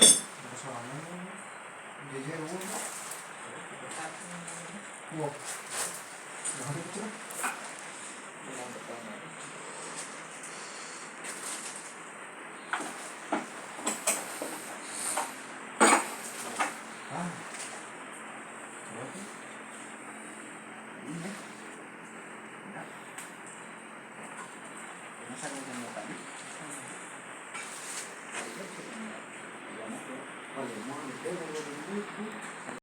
Sorangan JJ euweuh. Wah. Nah, itu. Ah. Coba tuh. Iya. Masa ngomong tadi?